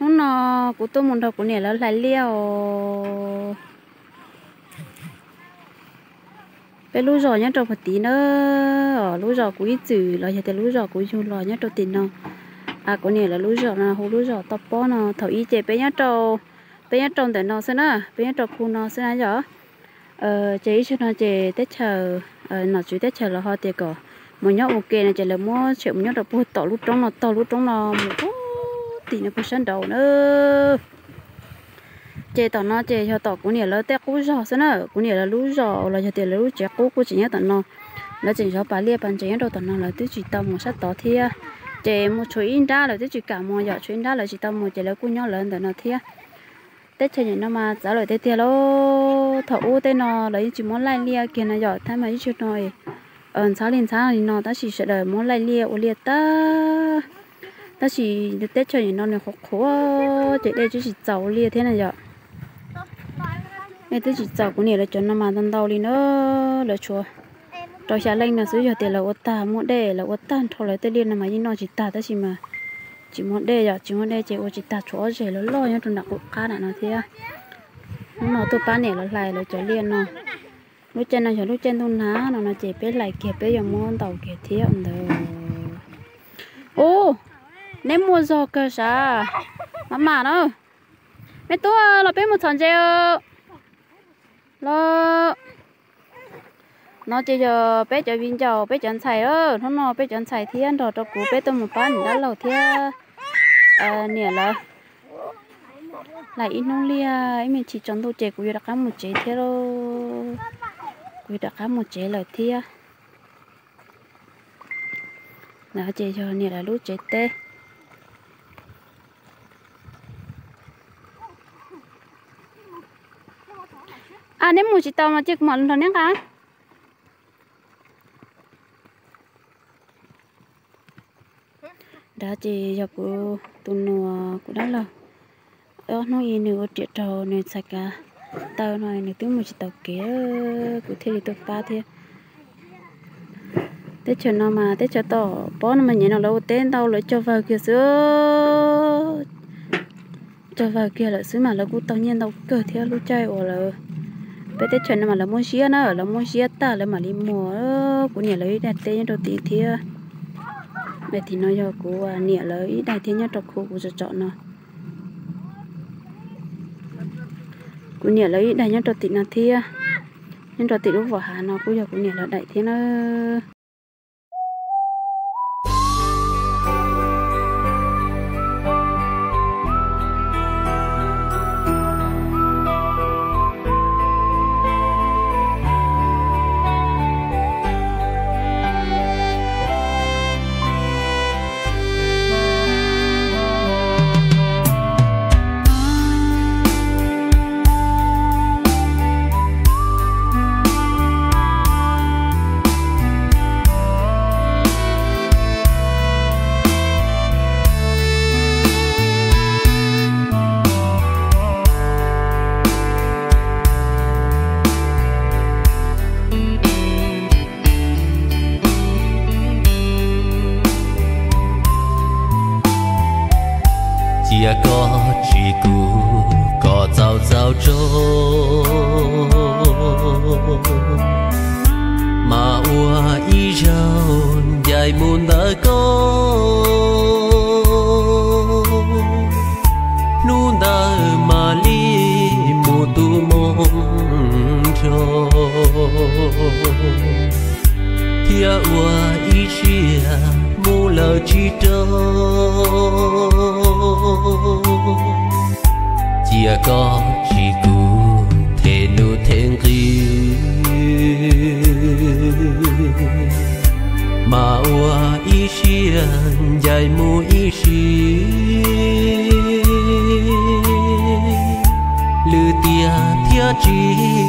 Hnub no kuv tuaj mus nrog kuv niam lawv hlais liaj os. Peb lub zos nyob rau puag tid na, lub zos kuv ib txwm los yog tias lub zos kuv yug los nyob rau tim no. Kuv niam lawv lub zos no hu lub zos Toj Pob no. Thaum ub ces peb nyob rau, peb nyob rau ntawm no xwb na, peb nyob rau khu no xwb na yom. Ces ib zaug no ces teb chaws, nom tswv teb chaws los ho tias kom mus nyob ua ke no ces lawv muab tshem mus nyob rau puag tom lub roob no, tog lub roob no mus puag tim no puag sab nraud na. Ces tom no ces yog tom kuv niam lawv tej qub zos xwb na, kuv niam lawv lub zos los yog tias lawv lub tsev qub kuj tseem nyob tom no. Lawv tseem zov pas liaj pas ntsev nyob rau tom no, lawv twb tsis tau mus sab tod thiab. Ces mus tshuav ib nrab lawv twb tsis kam mus yom, tshuav ib nrab lawv tsis tau mus ces lawv kuj nyob lawv ntawm no thiab. Teb chaws nim no mas txawv lawm tiag tiag lauj. Thaum ub tej no lawv yeej tsis muab laij liaj kiag no yom, tab mas ib zaug no ntxhab li ntxhab li no tab sis sawv daws muab laij liaj ua liaj tag. Tab sis teb chaws nim no nws qhuav qhuav ces dej twb tsis txaus ua liaj thiab na yom. Dej twb tsis txaus, kuv niam lawv cov no mas ntau ntau li na, lawv tshuav rau xya leej no xwb, yog tias lawv ua tag muaj dej, lawv ua tag nrho lawv tej liaj no mas yeej noj tsis tag, tab sis mas tsis muaj dej yom, tsis muaj dej ces ua tsis tag, tshuav ob zeg loj loj nyob rau nram qub qab nram no thiab. Hnub no tuaj pab niam lawv hlais lawv cov liaj no. Lub caij no yog lub caij ntuj nag no no ces peb hlais kiag peb yuav muab ntaus kiag thiab ntawd. Ub, neb muaj zog kawg sav, maj mam na. Meb tub los peb mus txhom ntses los. No ces yog peb cov viv ncaus peb cov ntxhais, hnub no peb cov ntxhais thiab nrog rau kuv peb tuaj mus pab niam dab laug thiab niam lawv hlais ib hnub liaj, ib me chim tsaus ntuj ces kuv yuav rov qab mus tsev thiab lauj. Kuv yuav rov qab mus tsev lawm thiab. No ces yog niam lawv lub tsev teb. A, neb mus tsis tau mas cia kuv mam nrog neb nqa. Nrad ces yog kuv tus nus, kuv dab laug. Ob hnub ib nws ua riam rau nws txhais kav taw no nws twb mus tsis tau kev, kuv thiaj li tuaj pab thiab. Teb chaws no mas teb chaws tom pob no mas nyem no lawv ua teb ntau lawv cog vawg kiag xwb. Cog vawg kiag lawm xwb mas lawv kuj tau nyiaj ntau kawg thiab lub caij uas lawv, peb teb chaws no mas lawv muab ziab na, lawv muab ziab tag lawv mam li muag. Kuv niam lawv ib daig teb nyob rau tid thiab. Daim tim no yog kuv niam lawv ib daig thiab nyob rau khu kuv tsom tsom no. Kuv niam lawv ib daig nyob rau tim no thiab, nyob rau tim lub vam hav no kuj yog kuv niam lawv daim thiab na. Cia koj tsis kuv kom txaus txaus tso, mas ua ib zaug ncaim mus ntawm koj. Hnub ntawd mam li mus tu moo nrog, thiab ua ib siab mus lawm tsis rau. Cia koj tsis kuv them nuj them nqi, mas ua ib siab ncaim mus ib sim. Lwm tiam thiaj tsis